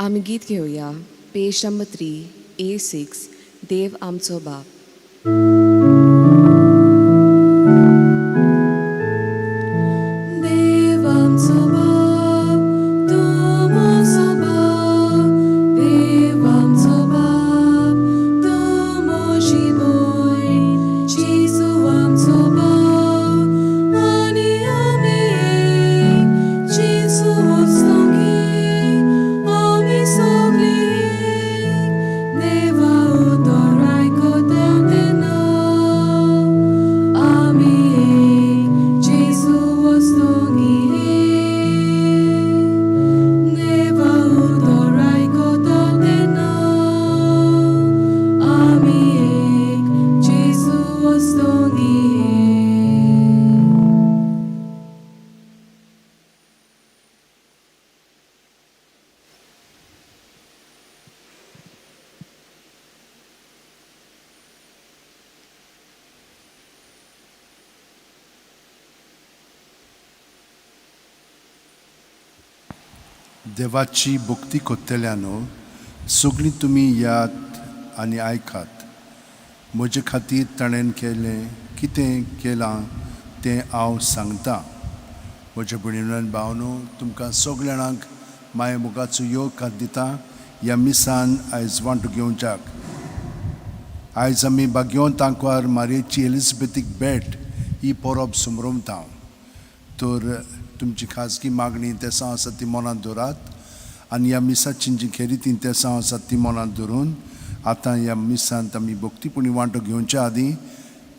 आमी गीत घेवया पेज नंबर 3 A6, देव आमचो बाप. देव आमचो बाप, तूं म्हजो बाप, देव आमचो बाप, तूं म्हजी भयण, जेजू आमचो बाप आनी आमी एक, जेजू वचतगी आमी सगळीं एक, देवा उतर आयकता तेन्ना आमी एक, जेजू वचतगी एक, देवा उतर आयकता तेन्ना आमी एक, जेजू वचतगी एक. देवाची भक्ती करतल्यानो, सगळीं तुमी यात आनी आयकात. म्हजे खातीर ताणें केलें, कितें केलां तें हांव सांगता. म्हज्या भयणीन भावनो, तुमकां सगळ्या जाणांक माये मोगाचो येवकार दिता ह्या मिसान आयज वांटो घेवच्याक. आयज आमी भाग्यवंत आंकवार मारयेची एलिझाबेथीक भेट ही परब समरमता. तर तुमची खाजगी मागणी तेसां आसा ती मनांत दवरात आनी ह्या मिसाची जी खेरीत तेसां आसात ती मनांत धरून आतां ह्या मिसांत आमी भक्तीपणी वांटो घेवच्या आदीं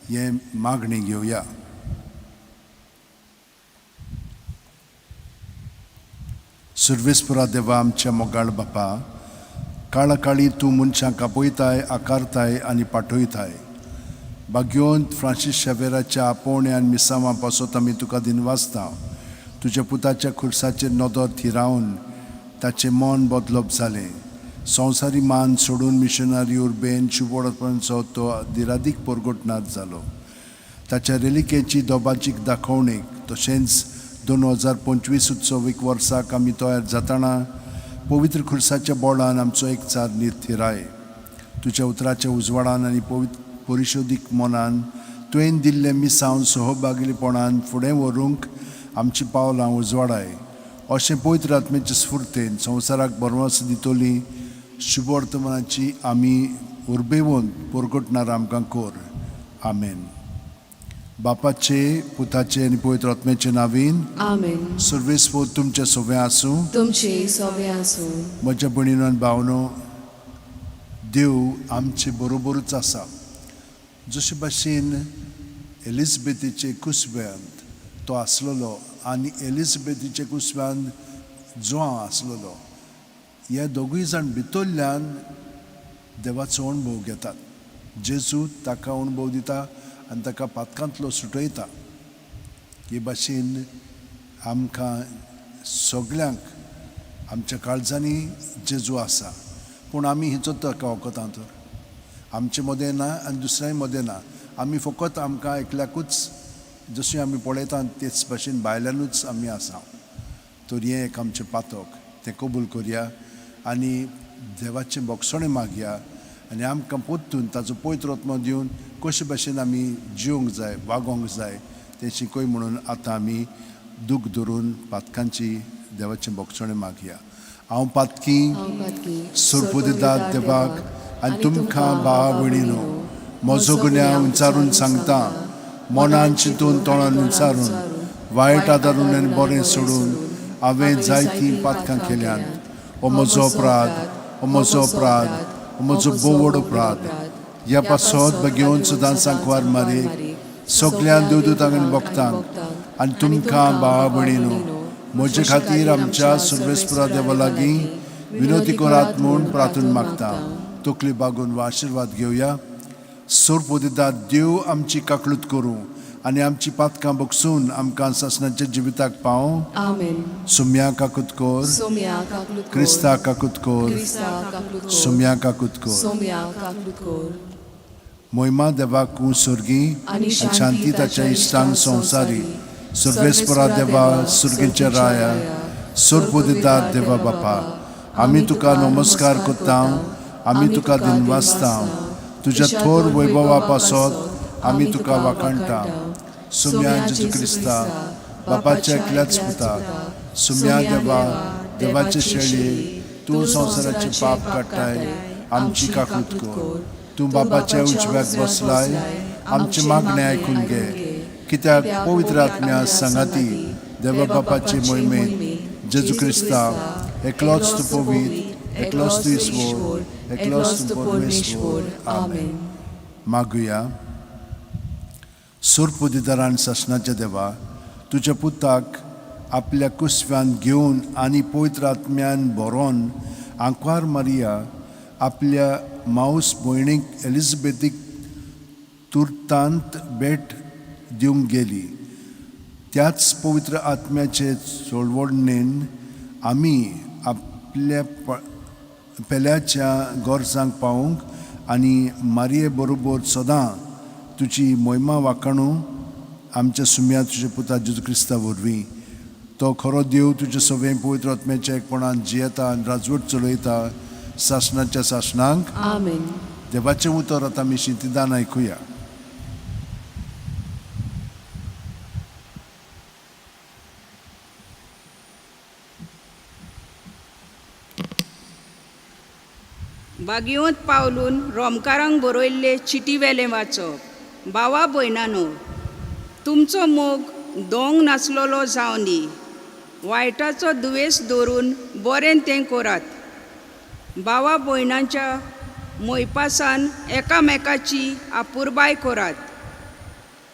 हें मागणी घेवया. सर्वेस्परा देवा, आमच्या मोगाळ बापा, काळा काळी तूं मनशांक आपयताय, आकारताय आनी पाठयताय. भाग्यवंत फ्रांसीस शावेराच्या आपोवण्या आनी मिसांवां पासत आमी तुका दिनवासता. तुज्या पुताच्या खुर्साचेर नदर थिरावन ताचें मन बदलप जालें. संवसारी मान सोडून मिशनरी उर्बेन शुभोडपणचो तो दिरादीक परगटनाथ जालो. ताच्या रेलिकेची दोबाजीक दाखोवणेक तशेंच 2025 उत्सवीक वर्साक आमी तयार जातना पवित्र खुर्साच्या बोडान आमचो एकचार थिराय. तुज्या उतराच्या उजवाडान आनी पवित्र परिशोदीक मनान तुवें दिल्लें मिसांव सहभागीपणान फुडें व्हरूंक आमचीं पावलां उजवाडाय. अशें पवित्र आत्म्याचे स्फुर्तेन संवसाराक बरवास दितली शुभवर्तमानाची आमी उर्बेवन परगटणार आमकां कोर. आमेन. बापाचे, पुताचे आनी पवित्र आत्म्याचे नावीन. आमेन. सर्वेस्पोर तुमचें सोवें आसूं. तुमचे सोबे आसूं. म्हज्या भयणीन आनी भावनो, देव आमचे बरोबरूच आसा. जशे भाशेन एलिझाबेथीचे कुसब्यांत तो आसलेलो आनी एलिझाबेथीचे कुसब्यांत जुआंव आसलेलो, हे दोगूय जाण भितरल्यान देवाचो अणभव घेतात. जेजू ताका अणभव दिता आनी ताका पातकांतलो सुटयता. हे भाशेन आमकां सगल्यांक आमच्या काळजांनी जेजू आसा, पूण आमी हिचो ताका वखदां तर आमचे मदें ना आनी दुसऱ्याय मदें ना. आमी फकत आमकां एकल्याकूच जशें आमी पळयता तेच भाशेन भायल्यानूच आमी आसा. तर हें एक आमचें पातक, तें कबूल करया आनी देवाचें भोगसणें मागया आनी आमकां परतून ताचो पवित्र आत्मो दिवन कशे भाशेन आमी जिवंक जाय, वागोंक जाय तें शिकय म्हणून आतां आमी दूख धरून पातकांची देवाचें भोगसणें मागया. हांव पातकी सोरपुदिदाद देवाक आनी तुमकां भावा भयणीनो म्हजो गुन्यांव विचारून सांगता. मनान चिंतून, तोंडान विचारून, वायट आदारून आनी बरें सोडून हांवें जायतीं पातकां केल्यांत. हो म्हजो अपराध, हो म्हजो अपराध, हो म्हजो भोव व्हड अपराध. ह्या पासत घेवन सदां सांकवार मारी सगळ्यां देवदूतांक आनी भक्तांक आनी तुमकां भावा भयणीनो म्हजे खातीर आमच्या सर्वेस्परा देवा लागीं विनोती करात म्हूण प्रार्थना मागता. तकली बागून वा आशिर्वाद घेवया. सोरपोदिदाद देव आमची काकळूत करूं आनी आमची पातकां बगसून आमकां सासणाच्या जिविताक पावों. आमेन. सुम्या काकूत कोर. सोम्या काकलूत कोर. क्रिस्ता काकूत कोर. क्रिस्ता काकलूत कोर. सुम्या काकूत कोर. सोम्या काकलूत कोर. मोहिमा देवाक सर्गी आनी शांती ताच्या इश्टांक संवसारी. सर्वेस्परा देवा, सुर्गीच्या राया, सोरपोदिदाद देवा बापा, आमी तुका नमस्कार करता, आमी तुका दिनवासता. तुज्या थोर वैभवा पासत आमी तुका वाखाणटा. सुम्या जेजू क्रिस्ता, बापाच्या एकल्याच पुता, सुम्या देवा, देवाचे शेळये, तूं संवसाराचे पाप काडटाय, आमची काकूत कर. तूं बापाच्या उजव्याक बसलाय, आमचे मागणें आयकून घे. कित्याक पवित्र आत्म्या सांगाती देवा बापाचे मोहिमेंत जेजू क्रिस्ता, एकलोच तूं पवित्र, एकलोच तूं ईश्वर, एकलोच तूं परमेश्वर. आमेन. मागुया. सुरपुदिदारान सासणाच्या देवा, तुज्या पुताक आपल्या कुसव्यान घेवन आनी पवित्र आत्म्यान भरोन आंकवार मारिया आपल्या मावस भयणीक एलिझाबेथीक तुर्तांत भेट दिवंक गेली, त्याच पवित्र आत्म्याचे चळवळणेन आमी आपल्या पेल्याच्या गरजांक पावूंक आनी मारये बरोबर सदां तुजी मोहिमा वाखाणू आमच्या सुम्या तुज्या पुता जेजू क्रिस्ता वरवीं. तो खरो देव, तुज्या सगळें पवित्र आत्म्याच्या एकपणान जियेता आनी राजवट चलयता सासणाच्या सासणांक. आमेन. देवाचें उतर आतां आमी शिंतिदान आयकुया. बागिवंत पावलून रोमकारांक बरयल्ले चिटी वेलें वाचप. भावा भयणानो, तुमचो मोग दोंग नासलेलो जावं दी. वायटाचो दुवेस दवरून बरें तें करात. भावा भयणांच्या मोयपासान एकामेकाची आपुरबाय करात.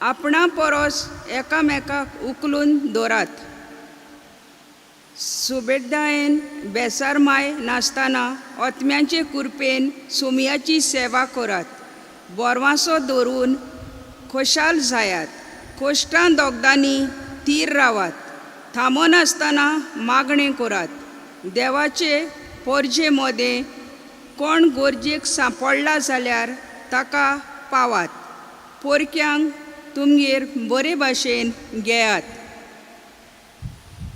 आपणा परस एकामेकाक उखलून दवरात. सुबेदायेन बेसारमाय नासतना ओतम्यांचे कुरपेन सोमयाची सेवा करात. बोरवांसो दवरून खोशाल जायात. कोश्टां दोगदांनी थीर रावात. थांबनासतना मागणें करात. देवाचे पोरजे मदें कोण गरजेक सांपडला जाल्यार ताका पावात. पोरक्यांक तुमगेर बरे भाशेन घेयात.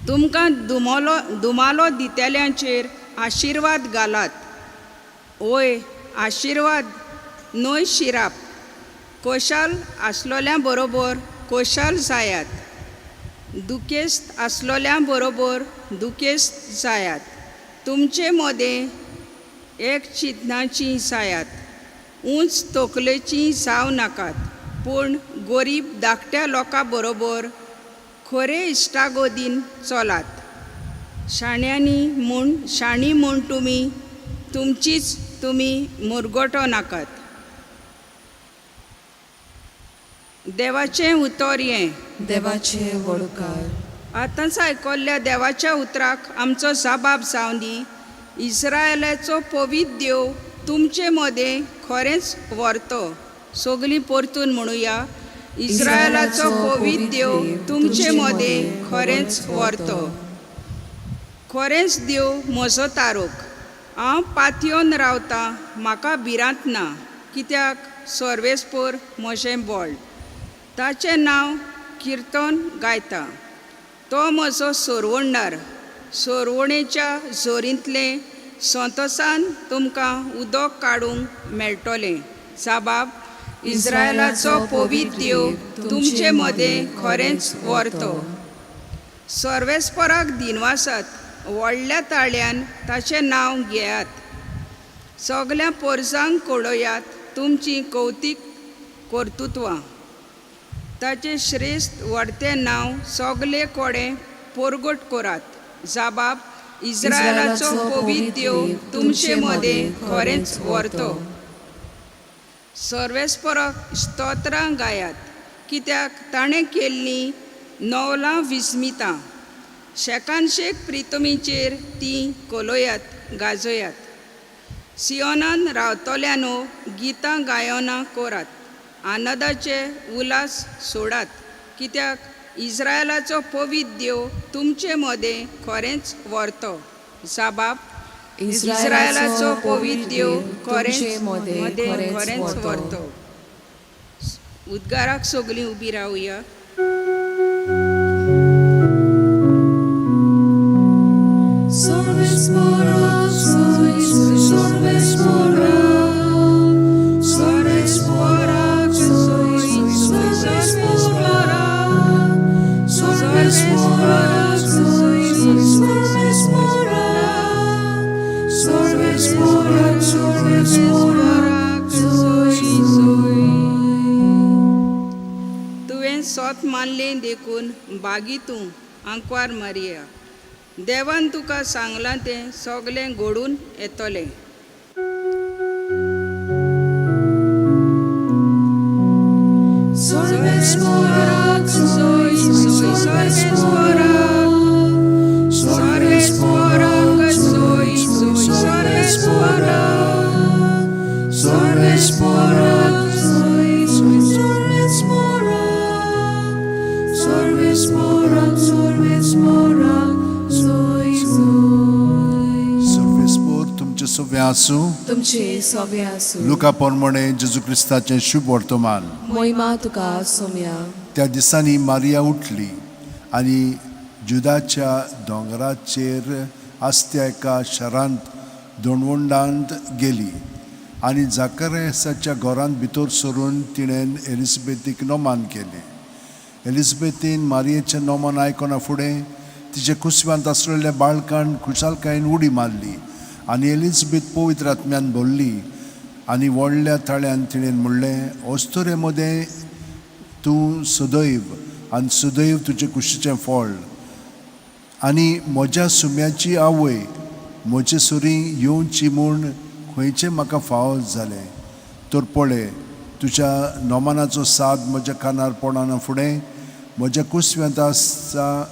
तुमकां दुमोलो दुमालो दितेल्यांचेर आशिर्वाद घालात. वय आशिर्वाद न्हय शिराप. खोशाल आसलोल्या बरोबर खोशाल जायात. दुखेस्त आसलोल्या बरोबर दुखेस्त जायात. तुमचे मदें एक चिंतनाची जायात. उंच तकलेची जावं नाकात, पूण गरीब धाकट्या लोकां बरोबर खरे इश्टागोदीन चलात. शाण्यांनी म्हूण शाणी म्हूण तुमी तुमचीच तुमी मुरगटो नाकात. देवाचें उतर हें. देवाचे वडकार. आतांच आयकल्ल्या देवाच्या उतराक आमचो जबाब जावं दी. इस्रायलाचो पवित्र देव तुमचे मदें खरेंच व्हरतो. सगलीं परतून म्हणुया. इस्रायलाचो पवित्र देव तुमचे मदें खरेंच व्हरतो. खरेंच देव म्हजो तारोक. हांव पातयेवन रावतां, म्हाका भिरांत ना, कित्याक सर्वेस्पोर म्हजें बळ. ताचें नांव किर्तन गायता. तो म्हजो सोरवणदार. सोरवणेच्या जोरींतलें संतोसान तुमकां उदक काडूंक मेळटलें. साबाब इस्रायलाचो पवित्र देव तुमचे मदें खरेंच व्हरतो. सर्वेस्पराक दिनवासात. व्हडल्या ताळ्यान ताचें नांव घेयात. सगल्या पोरसांक कळयात तुमचीं कवतीक कर्तुत्वां. ताचें श्रेश्ठ व्हडतें नांव सगले कडेन परगट करात. जाबाब इस्रायलाचो पवित्र देव तुमचे मदें खरेंच व्हरतो. सर्वेस्पराक स्तोत्रां गायात, कित्याक ताणें केल्लीं नवलां विस्मितां. शेकानशेक प्रितमीचेर तीं कोलयात गाजयात. सियोनान रावतल्यानो गितां गायनां करात. आनंदाचे उल्हास सोडात, कित्याक इस्रायलाचो पवित्र देव तुमचे मदें खरेंच व्हरतो. जाबाब इस्रायलाचो पवित्र देव खरेंच मदें खरेंच व्हरतो. उद्गाराक सगलीं उबी रावया. Service. तुवें सोत मानलें देखून बागी तूं आंकवार मारिया. देवान तुका सांगलां तें सगलें घडून येतलें. Solves morac, Solves morac, soy, soy, solves morac, Solves morac, soy, soy, solves morac, solves morac, solves morac, soy, soy. सर्वेस्पोर तुमचे सगळें आसूं. तुमचे सोबे आसूं. लुका प्रमाणे जेजू क्रिस्ताचें शुभ वर्तमान. मोहिमा तुका सोम्या. त्या दिसांनी मारिया उठली आनी जुदाच्या दोंगराचेर आसत्या एका शारांत दोणवंडांत गेली आनी जाकरेसाच्या घरांत भितर सरून तिणें एलिझाबेथीक नोमान केलें. एलिझाबेथीन मारियेचें नोमान आयकना फुडें तिचे कुसव्यांत आसलेल्या बाळकान खुशालकायेन उडी मारली आनी एलिझाबेथ पवित्र आत्म्यान भरली आनी व्हडल्या ताळ्यान तिणें म्हणलें, अस्तुरे मदें तूं सदैव आनी सदैव तुजे कुशीचें फळ आनी म्हज्या सुम्याची आवय म्हजे सरीं येवची म्हूण खंयचें म्हाका फावो जालें. तर पळय, तुज्या नोमानाचो साद म्हज्या कानार पडना फुडें म्हज्या कुसव्यांत आसा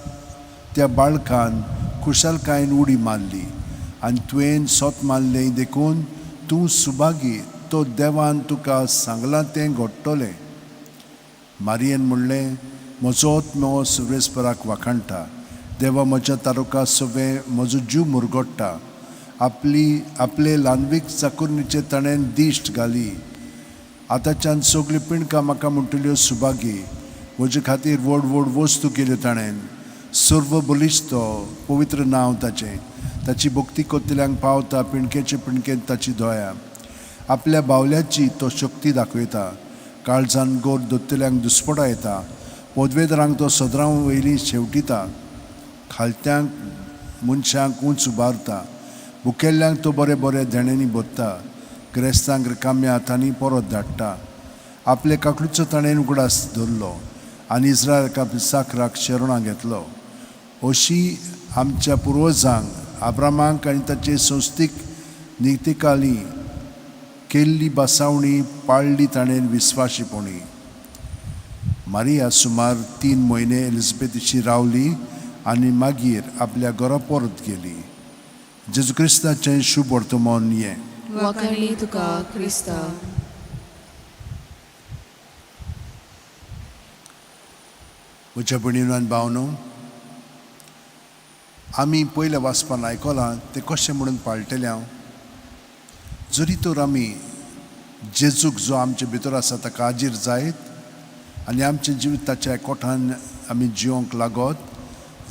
त्या बाळकान खुशालकायेन उडी मारली आनी तुवें सोत मारलें देखून तूं सुभागी, तो देवान तुका सांगलां तें घडटलें. मारियेन म्हणलें, म्हजो आत्मो सुरेस्पराक वाखाणटा, देवा म्हज्या तारुका सगळें म्हजो जीव मुरगोडटा. आपली आपले ल्हानवीक चाकुरणीचे ताणें दिश्ट घाली. आतांच्यान सगळीं पिणकां म्हाका म्हणटल्यो सुभागी. म्हजे खातीर व्हड व्हड वस्तू केल्यो ताणें. सर्व बलिश्ट पवित्र नांव ताचें. ताची भक्ती करतल्यांक पावता पिणकेचे पिणकेंत ताची दया. आपल्या बावल्याची तो शक्ती दाखयता. काळजान गोर दोत्तल्यांक दुस्पटा येता. पदवेदारांक तो सदरां वयली शेवटिता. खालत्यांक मनशांक उंच उबारता. भुकेल्ल्यांक तो बरे बरे देण्यांनी भरता. ग्रेस्तांक रिकाम्या हातांनी परत धाडटा. आपले काकडीचो ताणें उगडास धरलो आनी इस्रायलाक आपल्या साखराक शरणां घेतलो. अशी आमच्या पुर्वजांक आब्रामाक आनी ताचे संस्थीक नितिकाली केल्ली बसावणी पाळ्ळी ताणें विस्वाशीपणी. मारिया सुमार 3 म्हयने एलिझाबेथीशी रावली आनी मागीर आपल्या घरा परत गेली. जेजू क्रिस्ताचें शुभ वर्तमान हें. वाखाणली तुका क्रिस्ता. म्हज्या भयणीनो आनी भावनो, आमी पयल्या वाचपान आयकलां तें कशें म्हणून पाळटलें हांव. जरी तर आमी जेजूक जो आमचे भितर आसा ताका हाजीर जायत आनी आमचें जिवीत ताच्या एकवटान आमी जिवंक लागत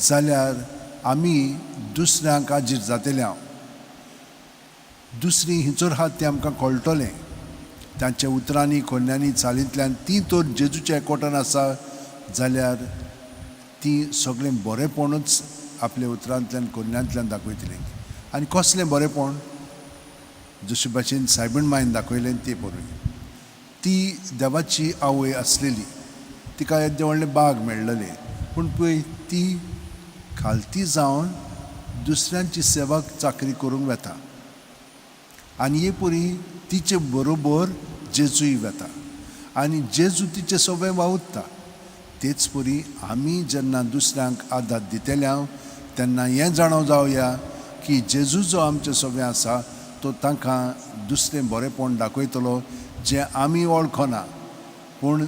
जाल्यार आमी दुसऱ्यांक हाजीर जातले हांव. दुसरी हिंचोर आहात तें आमकां कळटलें. तांच्या उतरांनी कोन्यांनी चालींतल्यान ती तर जेजूच्या एकवटान आसा जाल्यार ती सगळें बरेंपणूच आपल्या उतरांतल्यान कोन्यांतल्यान दाखयतलीं. आनी कसलें बरेंपण, जशे भाशेन सायबीण मायन दाखयलें ते पळय. ती देवाची आवय आसलेली, तिका येद्दें व्हडलें बाग मेळ्ळेलें, पूण पळय ती खालती जावन दुसऱ्यांची सेवा चाकरी करूंक वता आनी हे परी तिचे बरोबर जेजूय वता आनी जेजू तिचे सगळें वावुरता. तेच परी आमी जेन्ना दुसऱ्यांक आदार दितले हांव तेन्ना हें जाणव जावया की जेजू जो आमचे सगळें आसा तो तांकां दुसरें बरेंपण दाखयतलो जें आमी वळखना, पूण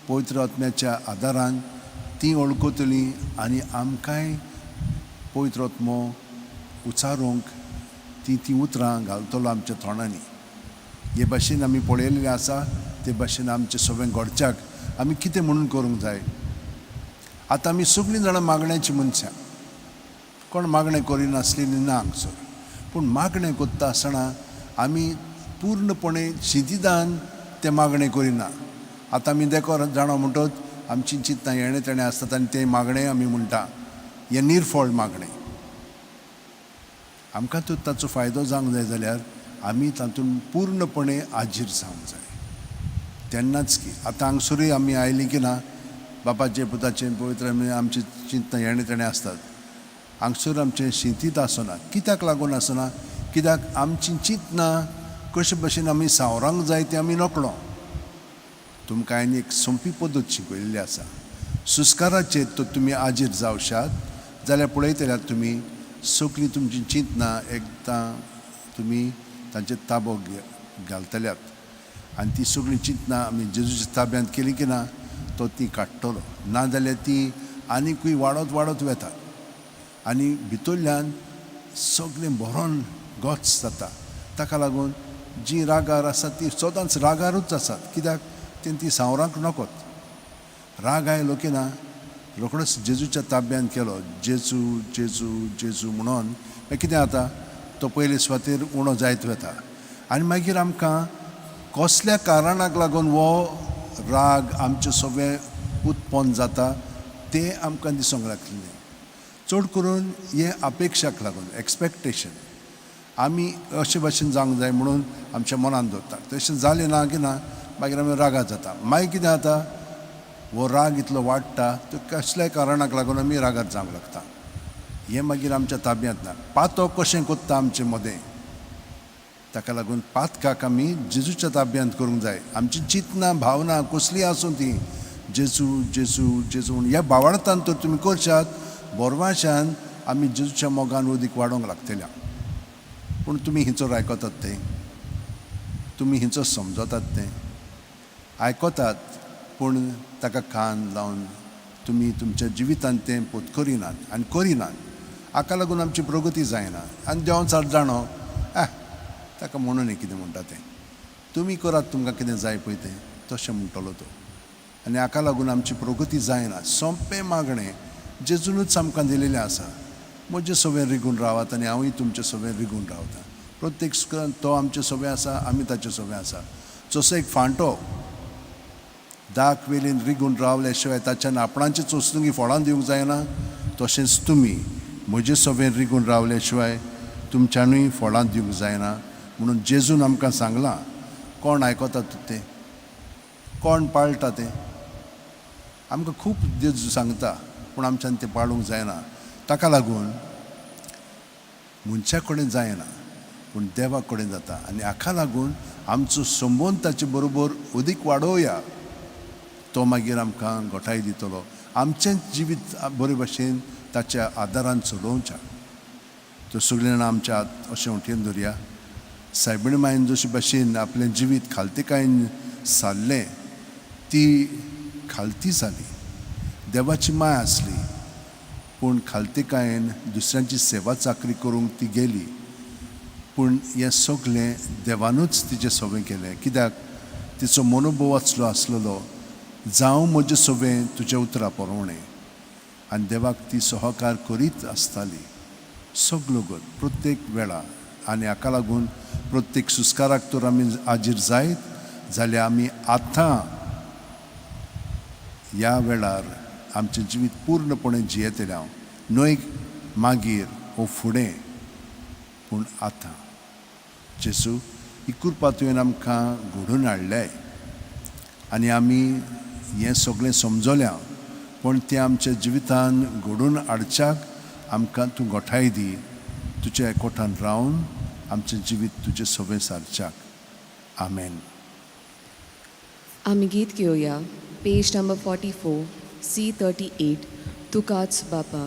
पवित्र आत्म्याच्या आदारान तीं वळखतलीं आनी आमकांय पवित्र आत्मो उचारूंक तीं तीं उतरां घालतलो आमच्या तोंडांनी. हे भाशेन आमी पळयल्लें आसा ते भाशेन आमचें सगळें घडच्याक आमी कितें म्हणून करूंक जाय. आतां आमी सगळीं जाणां मागण्याचीं मनशां, कोण मागणें करिनासली ना हांगसर, पूण मागणें करता आसतना आमी पूर्णपणे शिदिदान तें मागणें करिना. आतां आमी देखो जाणा म्हणटच आमची चिंतनां येणें तेणें आसतात आनी तें मागणें आमी म्हणटा हें निर्फळ मागणें. आमकां तर ताचो फायदो जावंक जाय जाल्यार आमी तातूंत पूर्णपणे हाजीर जावंक जाय. तेन्नाच की आतां हांगसरूय आमी आयलीं की ना, बापाचें पुताचें पवित्र आमची चिंतनां येणे तेणें आसतात. हांगसर आमचें शिंतीत आसना. कित्याक लागून आसना? कित्याक आमची चिंतनां कशे भशेन आमी सावरांक जाय तें आमी नकळो. तुमकां हांवें एक सोंपी पद्दत शिकयल्ली आसा. सुस्काराचेर तर तुमी आजीर जावशात जाल्यार पळयतल्यात तुमी सगळीं तुमचीं चिंतनां एकदां तुमी तांचेर ताबो घालतल्यात आनी ती सगळीं चिंतनां आमी जेजूच्या ताब्यांत केली की ना तो ती काडटलो. ना जाल्यार ती आनिकूय वाडत वाडत वेतात आनी भितरल्यान सगळें भरोन गच जाता. ताका लागून जी रागार आसात ती सदांच रागारूच आसात. कित्याक तें ती सांवरांक नकोत. राग आयलो की ना रोखडोच जेजूच्या ताब्यांत केलो, जेजू जेजू जेजू म्हणून मागीर कितें जाता तो पयले सुवातेर उणो जायत वता आनी मागीर आमकां कसल्या कारणाक लागून हो राग आमचे सगळें उत्पन्न जाता तें आमकां दिसूंक लागतलें. चड करून हें अपेक्षाक लागून, एक्सपेक्टेशन, आमी अशे भाशेन जावंक जाय म्हणून आमच्या मनान दवरतात. तशें जालें ना की ना मागीर आमी रागार जाता. मागीर कितें जाता हो राग इतलो वाडटा तो कसल्याय कारणाक लागून आमी रागार जावंक लागता. हें मागीर आमच्या ताब्यांत ना. पातो कशें कोत्ता आमचे मदें, ताका लागून पातकाक आमी जेजूच्या ताब्यांत करूंक जाय. आमची चिंतनां भावना कसली आसूं ती जेजू जेजू जेजू म्हूण ह्या बावडतान तर तुमी करशात बोरवाशान आमी जेजूच्या मोगान उदीक वाडोवंक लागतल्या. पूण तुमी हिंचो आयकतात तें, तुमी हिंचो समजतात तें आयकतात, पूण ताका कान लावन तुमी तुमच्या जिवितांत तें पोत करिनात आनी करिनात. हाका लागून आमची प्रगती जायना आनी देवान सार जाणो ताका म्हणून कितें म्हणटा तें तुमी करात, तुमकां कितें जाय पळय तें तशें म्हणटलो तो. आनी हाका लागून आमची प्रगती जायना. सोंपें मागणें जेजूनच आमकां दिलेलें आसा. म्हजें सगळें रिगून रावात आनी हांवूय तुमचें सगळें रिगून रावता. प्रत्येक तो आमचें सगळें आसा, आमी ताचें सगळें आसा. जसो एक फांटो दाक वेलीन रिगून रावले शिवाय ताच्यान आपणाचे चोसणुकी फळां दिवंक जायना, तशेंच तुमी म्हजें सगळें रिगून रावले शिवाय तुमच्यानूय फळां दिवंक जायना म्हणून जेजून आमकां सांगलां. कोण आयकतात तें, कोण पाळटा तें? आमकां खूब जेजू सांगता पूण आमच्यान तें पाळूंक जायना. ताका लागून मनशा कडेन जायना पूण देवा कडेन जाता. आनी हाका लागून आमचो संबंद ताचे बरोबर अदीक वाडोवया, तो मागीर आमकां गोठाय दितलो. आमचें जिवीत बरे भशेन ताच्या आदारान चलोवच्या. तर सगळीं जाणां आमच्या हात अशें उठयन धरया. सायबीण मायन जशे भशेन आपलें जिवीत खालतीकायेन सारलें ती खालती जाली. देवाची माय आसली पूण खालतीकायेन दुसऱ्यांची सेवा चाकरी करूंक ती गेली. पूण हें सगळें देवानूच तिचें सगळें केलें. कित्याक तिचो मनोभव आसलो आसलेलो जावं म्हजें सगळें तुज्या उतरा प्रमाणें. आनी देवाक ती सहकार करीत आसताली सगलो गत प्रत्येक वेळा. आनी हाका लागून प्रत्येक सुस्काराक तर आमी आजीर जायत जाल्यार आमी आतां ह्या वेळार आमचें जिवीत पूर्णपणे जियेतलें हांव, न्हय मागीर वो फुडें पूण आतां. जेजू ही कृपा तुवें आमकां घडोवन हाडल्याय आनी आमी हें सगळें समजल्या, पूण तें आमच्या जिवितान घडोवन हाडच्याक आमकां तूं गोठाय दी. तुज्या एकवटान रावन आमचें जिवीत तुजें सगळें सारच्याक. आमेन. आमी गीत घेवया पेज नंबर 44 C38 तुकाच बापा.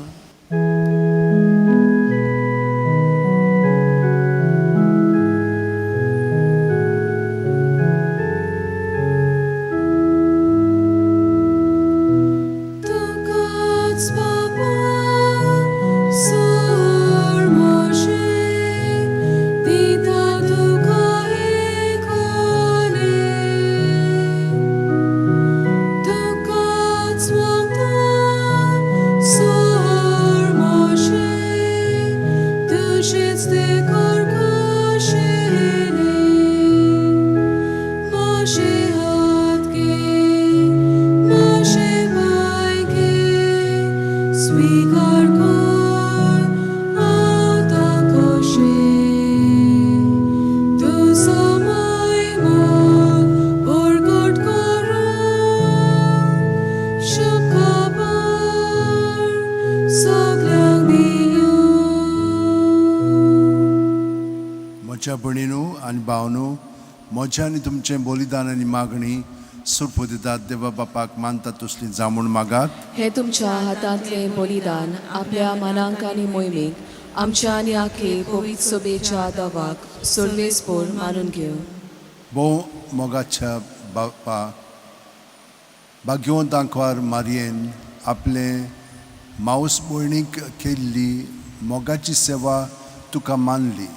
तुकाच बापा सोड म्हजें दिता तुका एकलें. तुकाच मागता सोड. भयणीनू आनी भावनू, म्हजें आनी तुमचें बलिदान आनी मागणी सुर्प दितात देवा बापाक मानता तसली जावं म्हूण मागात. हे तुमच्या हातांतलें बलिदान आपल्या मनांक आनी मोहिमेक आमच्या आनी आखे पवित्र सोबेच्या दवाक सर्वेस्पोर मानून घेवं. भोव मोगाच्या बापा, भाग्यवंत आंकवार मारयेन आपले मावस भयणीक केल्ली मोगाची सेवा तुका मानली,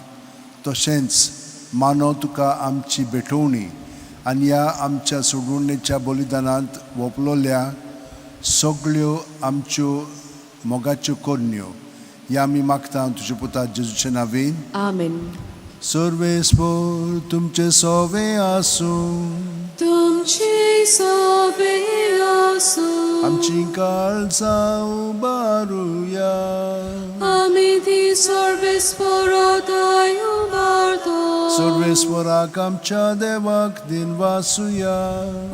तशेंच मानो तुका आमची भेटवणी आनी ह्या आमच्या सोडवणेच्या बलिदानांत वपलोल्या सगळ्यो आमच्यो मोगाच्यो करण्यो ह्या आमी मागता तुज्या पुता जेजूचे नांवेन. आमेन. सर्वेस्पोर तुमचे सोवे आसूं. तुमचे सोबे आसूं. आमची काळजां उबारुया. आमी ती सर्वेस्पोराताय उबारतो. सर्वेस्वराक आमच्या देवाक दिनवासुया.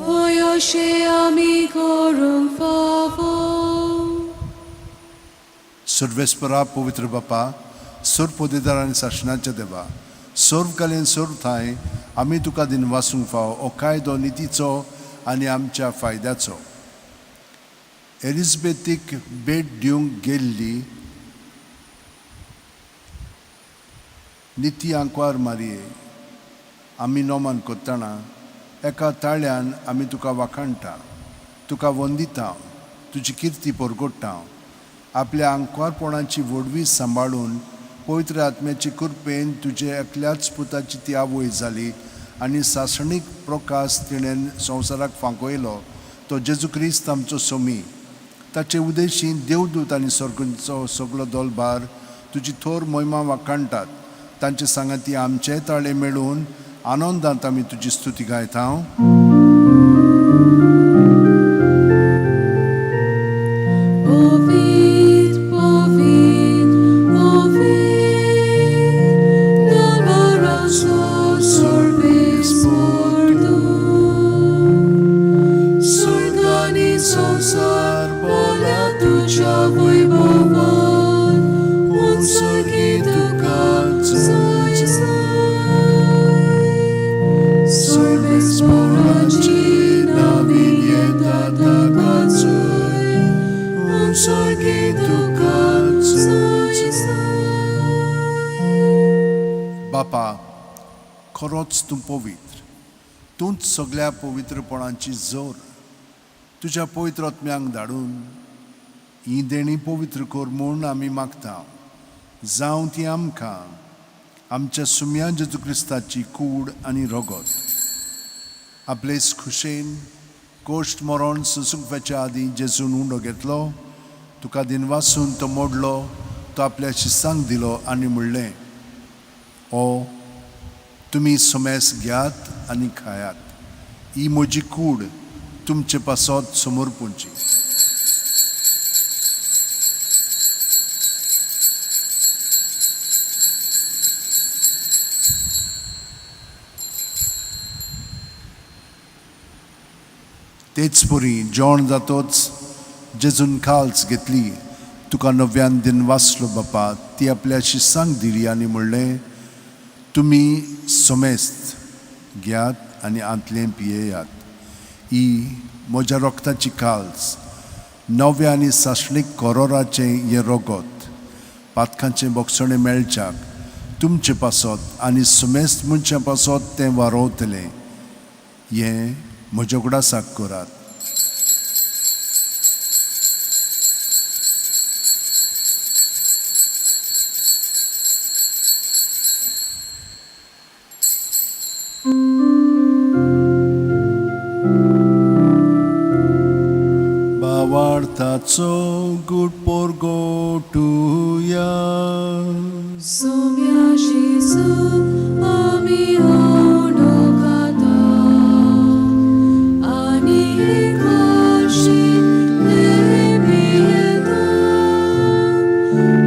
होय, अशें आमी करूंक फावो. सर्वेस्परा, पवित्र बापा, सर्व पदेदार आनी सासणाच्या देवा, सर्व कालीन सर्व ठांय आमी तुका दिनवासूंक फावो हो कायदो नितीचो आनी आमच्या फायद्याचो. एलिजबेथीक भेट दिवंक गेल्ली निती आंकवार मारये आमी नोमान करतना एका ताळ्यान आमी तुका वाखाणटा, तुका वंदिता, तुजी किर्ती परगोडटा. आपल्या आंकवारपणाची व्हडवी सांबाळून पवित्र आत्म्याची कृपेन तुजे एकल्याच पुताची ती आवय जाली आनी सासणीक प्रकाश तिणें संवसाराक फांकयलो तो जेजू क्रिस्त आमचो सोमी. ताचे उदेशी देवदूत आनी सर्गांचो सगलो दोलभार तुजी थोर मोहिमा वाखाणटात. तांचे सांगाती आमचे ताळे मेळून आनंदांत आमी तुजी स्तुती गायता. पवित्र, पवित्र, पवित्र, दरबाराचो सर्वेस्पर तूं. स्वर्ग आनी संवसार भरला तुज्या वैभवान, उंचाकी तुका जय जय. सर्वेस्पराची नावीन येता ताका जय, उंचाकी तुका जय जय. बापा, खरोच तूं पवित्र, तूंच सगळ्या पवित्रपणाची जोर. तुज्या पवित्र आत्म्यांक धाडून ही देणी पवित्र कर म्हूण आमी मागता, जावं ती आमकां आमच्या सुम्या जेजू क्रिस्ताची कूड आनी रगत. आपलेच खुशेन कोश्ट मरण सोंसूंक आदीं जेजून उंडो घेतलो, तुका दिनवासून तो मोडलो, तो आपल्या शिसांक दिलो आनी म्हणलें, ओ तुमी समेस घेयात आनी खायात, ही म्हजी कूड तुमचे पासत समर्पूंची. तेच परी जेवण जातोच जेजून काल्स घेतली, तुका नव्यान दिनवासलो बापा, ती आपल्या शिसांक दिली आनी म्हणलें, तुमी समेस्त घेयात आनी आंतलें पियेयात, ही म्हज्या रक्ताची काल्स, नव्या आनी सासणीक कोरोराचें हें रगत, पातकांचें बोगसणें मेळच्याक तुमचे पासत आनी समेस्त मनशां पासत तें वारोवतलें. हें म्हज्या उगडासाक करात. भावार्थाचो गूट परगटुया. सोम्या जेजू आमी उंडो खाता आनी काशिल्लें पियेता,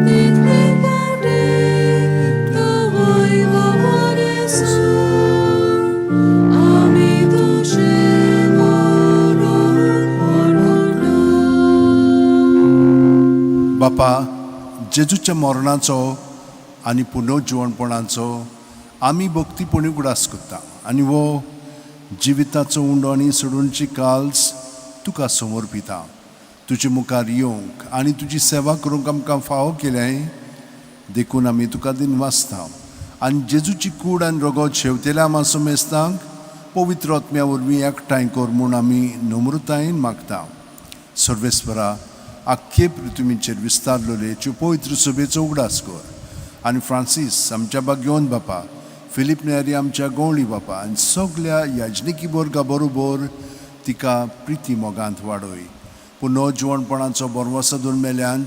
तितले फावटी तो वैभवान येसून आमी तुजें मरण परगटा. बापा, जेजूच्या मरणाचो आनी पुनर्जिवणपणाचो आमी भक्तीपणी उगडास करता आनी हो जिविताचो उंडो आनी सोडूनची काल्स तुका समर्पिता. तुजे मुखार येवंक आनी तुजी सेवा करूंक आमकां फावो केल्याय देखून आमी तुका दिनवासता आनी जेजूची कूड आनी रगत शेवतेल्या आमा समेस्तांक पवित्र आत्म्या वरवीं एकठांय कर म्हूण आमी नम्रतायेन मागता. सर्वेस्परा आख्खे पृथ्वीचेर विस्तारलेले पवित्र सभेचो उगडास कर आनी फ्रांसीस आमच्या बागयोन बापा, फिलीप नेरी आमच्या गवळी बापा आनी सगल्या याजनिकी वर्गा बरोबर तिका प्रिती मोगांत वाडय. पूण जिवणपणाचो बरवसो दोन मेल्यांत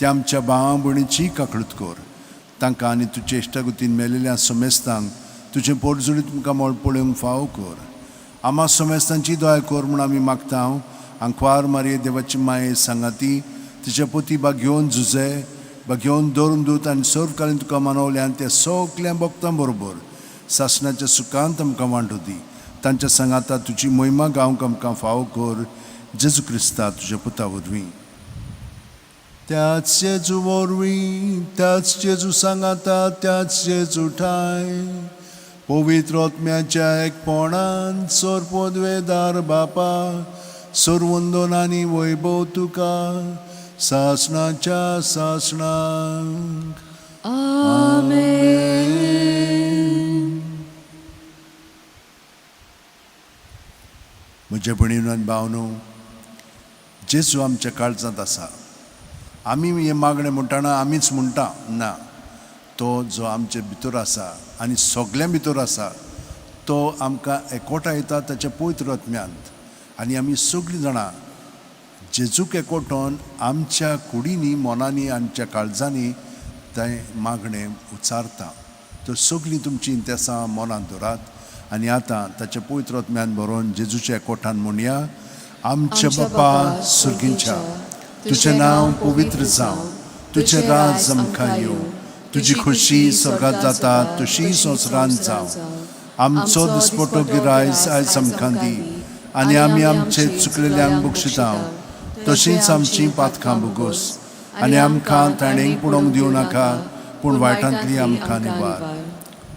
त्या आमच्या भावा भयणीची काकळूत कर. तांकां आनी तुजे इश्टागतीन मेलेल्या समेस्तांक तुजें पोटजुळी तुमकां मळ पळोवंक फावो कर. आमा समेस्तांची दया कर म्हूण आमी मागता. आंकवार मारये देवाची माये सांगाती तिचे पोती बागयोन झुजे बागयोन दवरून दूत आनी सर्वकालीन तुका मानवल्यान त्या सगल्या भक्तां बरोबर सासणाच्या सुखांत आमकां वांटो दी. तांच्या सांगाता तुजी मोहिमा गावंक आमकां फावो कर. जेजू क्रिस्ता तुज्या पुता वरवीं. त्याच जेजू वरवीं, त्याच जेजू सांगाता, त्याच जेजू ठाय पवित्र आत्म्याच्या एकपणान सोरपोदवेदार बापा सोरवंदन आनी वैभव तुका सासणाच्या सासणाक. आमेन. म्हज्या भयणीन आनी भावनो, जेजू आमच्या काळजांत आसा. आमी हें मागणें म्हणटना आमीच म्हणटा ना, तो जो आमचे भितर आसा आनी सगल्यां भितर आसा तो आमकां एकवटायता ताच्या पवित्र आत्म्यांत. आनी आमी सगळीं जाणां जेजूक एकवटोन आमच्या कुडींनी, मनांनी, आमच्या काळजांनी तें मागणें उच्चारता. तर सगळीं तुमचीं इंतेसां मनांत दवरात आनी आतां ताच्या पवित्र आत्म्यान बरोवन जेजूच्या एकवटान म्हणया. आमच्या बापा सुर्गींच्या, तुजें नांव पवित्र जावं, तुजें राज आमकां येवं, तुजी खोशी स्वर्गांत जाता तशी संवसारांत जावं. आमचो दिसपटो गिरायस आयज आमकां दी आनी आमी आमचे चुकलेल्यांक बक्षिता तशींच आमचीं पातकां भोगोस आनी आमकां ताणें पडोवंक दिवं नाका पूण वायटांतली आमकां निवार.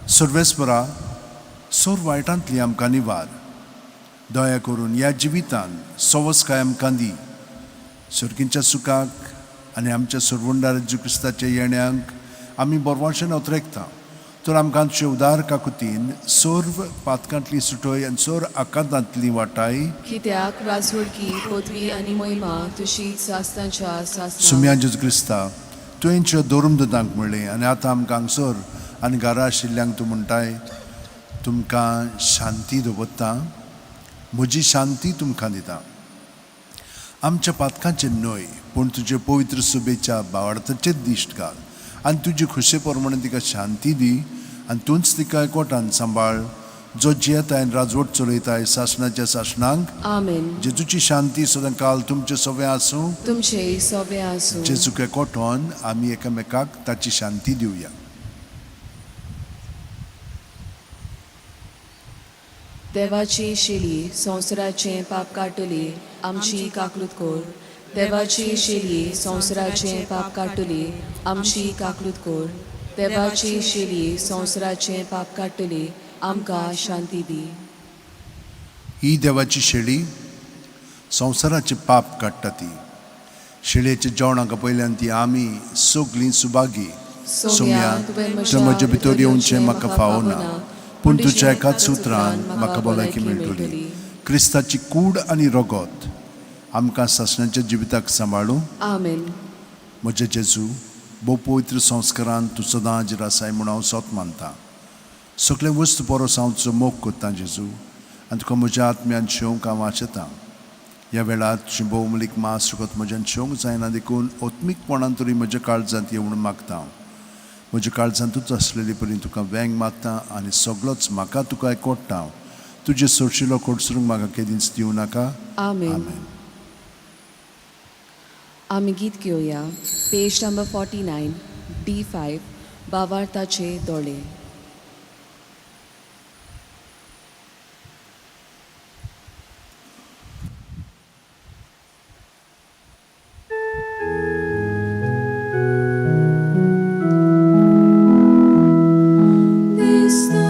सर्वेस्परा सोर वायटांतली आमकां निवार. दया करून ह्या जिवितान सवसकाय आमकां दी. सर्गींच्या सुखाक आनी आमच्या सरवंडार जेजू क्रिस्ताच्या येण्यांक आमी बरवाशेन अत्रेकता. तर आमकां तुजे उदार काकुतीन सर्व पातकांतली सुटय आनी सर्व आकांतांतली वाटाय. कित्याक राजवडकी पदवी आनी महिमा तुशी सासणाच्या सासणाक. सुम्या जेजू क्रिस्ता, तुवें ज्यो धर्म दुतांक म्हणलें आनी आतां आमकां हांगसर आनी घरा आशिल्ल्यांक तूं म्हणटाय, तुमकां शांती दवरता, म्हजी शांती तुमकां दिता. आमच्या पातकांचेर न्हय पूण तुजे पवित्र सुबेच्या बावडताचेर दिश्ट घाल आनी तुजे खुशे प्रमाणे तिका शांती दी आनी तूंच तिका एकवटान सांबाळ जो जियेताय आनी राजवट चलयताय सासणाच्या सासणाक. आमेन. जेजूची शांती सदां काल तुमचे सगळें आसूं. तुमचे सोबे आसूं. जेजूक एकवटोन आमी एकामेकाक ताची शांती दिवया. देवाची शेली संवसाराचें पाप काडटली आमची काकलूत कर. देवाची शेली संवसाराचें पाप काडटली आमची काकलूत कर. देवाची शेली संवसाराचें पाप काडटली आमकां शांती दी. ही देवाची शेळी संवसाराचें पाप काडटा. ती शेळयेच्या जेवणाक पयल्यान ती आमी सगळीं सुभागी. सोम्या, तुवें म्हजे भितर येवचें म्हाका फावो ना, पूण तुज्या एकाच उतरान म्हाका भलायकी मेळटली. क्रिस्ताची कूड आनी रगत आमकां सासणाच्या जिविताक सांबाळूं. आमेन. म्हजे जेजू, भोव पवित्र संस्कारान तूं सदां हाजीर आसाय म्हूण हांव सोत मानता. सगळे वस्तू परस हांव तुजो मोग करतां जेजू आनी तुका म्हज्या आत्म्यान शेवंक हांव आशेतां. ह्या वेळार तुजें भोवमूलीक मास रगत म्हज्यान शेवंक जायना देखून आत्मीकपणान तरी म्हज्या काळजांत येवून मागता हांव. म्हज्या काळजांतूच आसलेली परी तुका वेंग मारता आनी सगळोच म्हाका तुका एकवट्टा हांव. तुजें सोरशिलो कोडसरूंक म्हाका केदींच दिवं नाका. आमेन. आमेन. आमी गीत घेवया. पेज नंबर 49 D5 बावार्थाचे दोळे. दिसता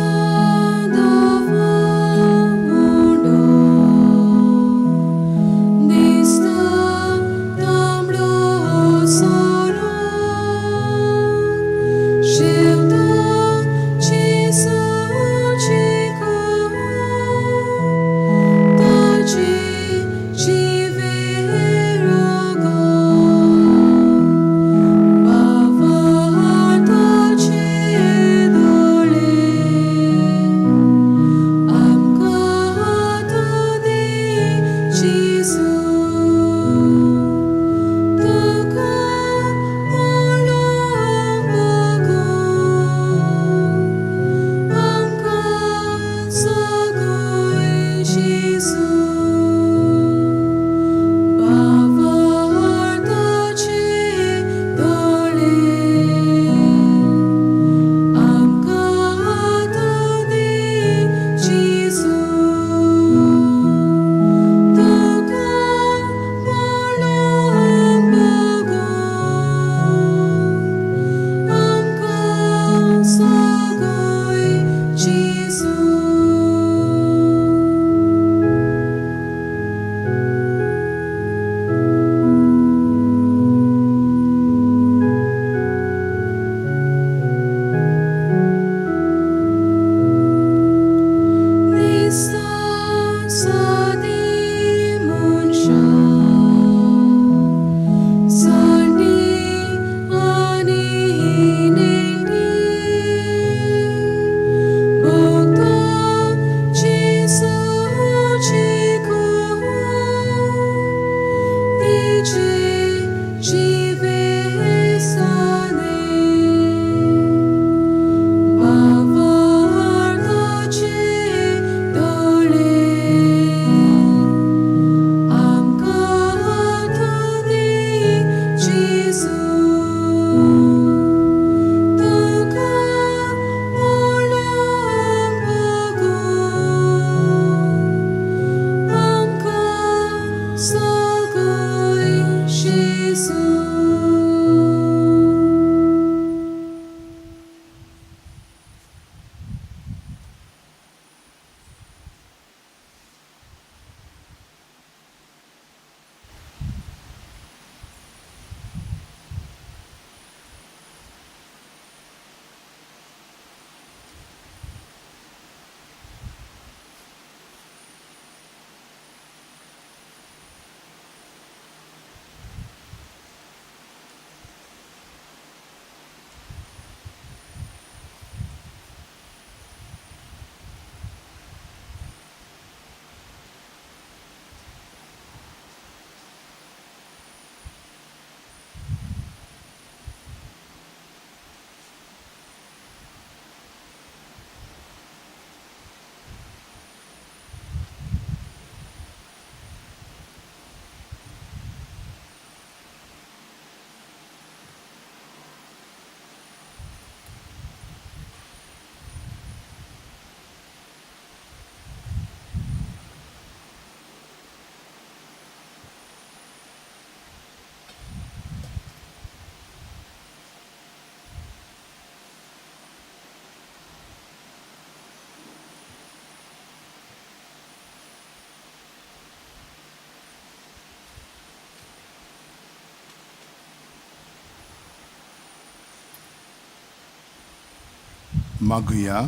मागुया.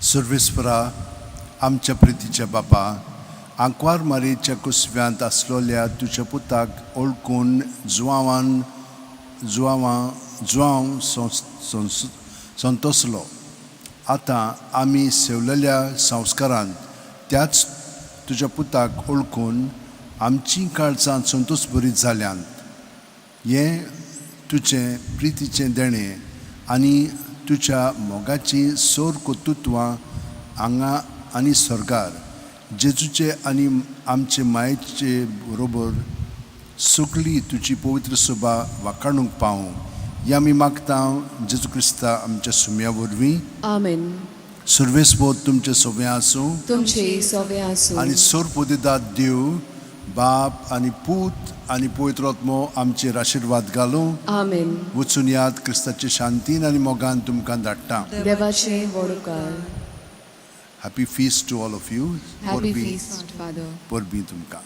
सर्वेस्परा, आमच्या प्रितीच्या बापा, आंकवार मारयेच्या कुसव्यांत आसलोल्या तुज्या पुताक ओळखून जुवांवान जुवांवा जुवांव संतोसलो. आतां आमी सेवलेल्या संस्कारांत त्याच तुज्या पुताक ओळखून आमचीं काळजां संतोस बरीत जाल्यांत. हें तुजें प्रितीचें देणें आनी तुज्या मोगाचीं सोर कर्तुत्वां हांगा आनी स्वर्गार जेजूचे आनी आमचे मायेचे बरोबर सगळी तुजी पवित्र सभा वाखाणूंक पावूं हें आमी मागता जेजू क्रिस्ता आमच्या सुम्या वरवीं. आमेन. सर्वेस्पोद तुमचें सोबें आसूं. तुमचे सोवे आसूं. आनी सोर पोदेदाद देव बाप आनी पूत आनी पवित्र आत्मो आमचेर आशिर्वाद घालूं. आमेन. वचून याद क्रिस्ताचे शांतीन आनी मोगान तुमकां धाडटा. देवाचे व्हड उपकार. Happy feast to all of you. Happy feast father. परबीं तुमकां.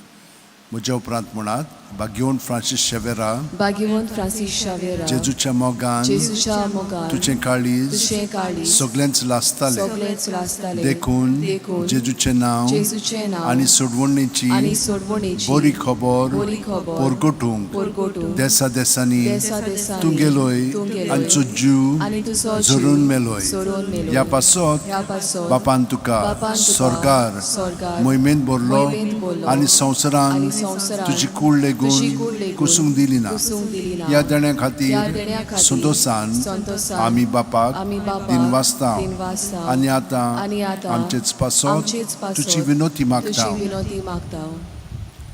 म्हज्या उपरांत म्हणात, भाग्यवंत फ्रांसीस शेवेरा, भाग्यवंत फ्रांसीस शावेरा, जेजूच्या मोगान जेजूच्या मोगान तुजें काळीज तुजें काळीज सगळ्यांच लासतालें. सगळेंच लासतालें. देखून देखून जेजूचें नांव जेजूचें नांव आनी सोडवणेची आनी सोडवणेची बरी खबर बरी खबर परगटूंक परगटूंक देसा देसांनी देसा देसांनी तूं गेलोय तूं गेलोय आनी तुजो जीव आनी तुजो जीव झरून मेलोय. झरून मेलोय. ह्या पासत ह्या पासत बापान तुका बापान तुका स्वर्गार स्वर्गार मोहिमेंत भरलो मोहिमेंत भरलो आनी संवसारान आनी संवसारान तुजी कूड तुजी लेगून कूड लेगून कुसूंक दिली ना. कुसूंक दिली ना. ह्या देण्या ह्या खातीर देण्या खातीर संतोसान संतोसान आमी बापाक आमी बापाक दिनवासता दिनवासता आनी आतां आनी आतां आमचेच पासत आमचेच पासत तुजी विनोती मागता. तुजी विनोती मागता.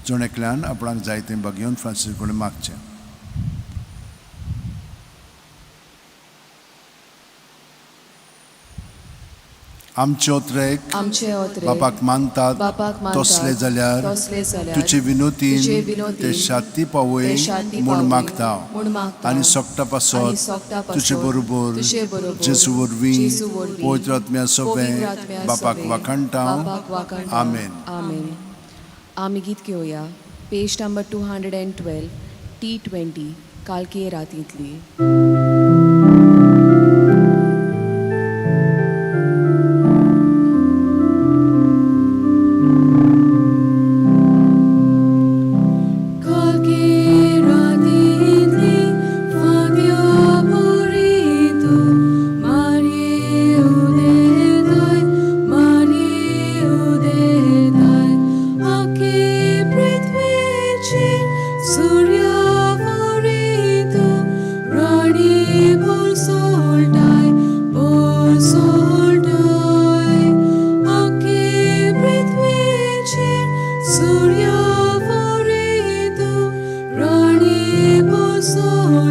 जण एकल्यान आपणाक जाय तें भाग्यवंत फ्रांसीस कडेन मागचें. आमचे ओत्रेक आमचे ओत्रे बापाक मानतात बापाक मानतात तसले जाल्यार तसले जाल्यार तुजे विनोतीन तुजे विनोतीन ते शांती पावय ते शांती म्हूण पावय मागता म्हूण मागता. आनी सोगटा आनी पासत सोगटा पासत तुजे बरोबर तुजे बरोबर जेजू वरवीं जेजू वरवीं पवित्र आत्म्या सोबें पवित्र आत्म्या बापाक सोबें वाखाणटा. बापाक वाखाणटा. आमेन. आमेन. आमी गीत घेवया पेज नंबर 212 T20 कालके रातींतली. कालके रातींतली फांत्या पुरी तूं मारये उदेताय, मारये उदेताय. आखे पृथ्वेचेर सुर्या वरी तूं राणी भरसोळटाय, भरसोळटाय. आखे पृथ्वेचेर सुर्या वरी तूं राणी भरसोळटाय.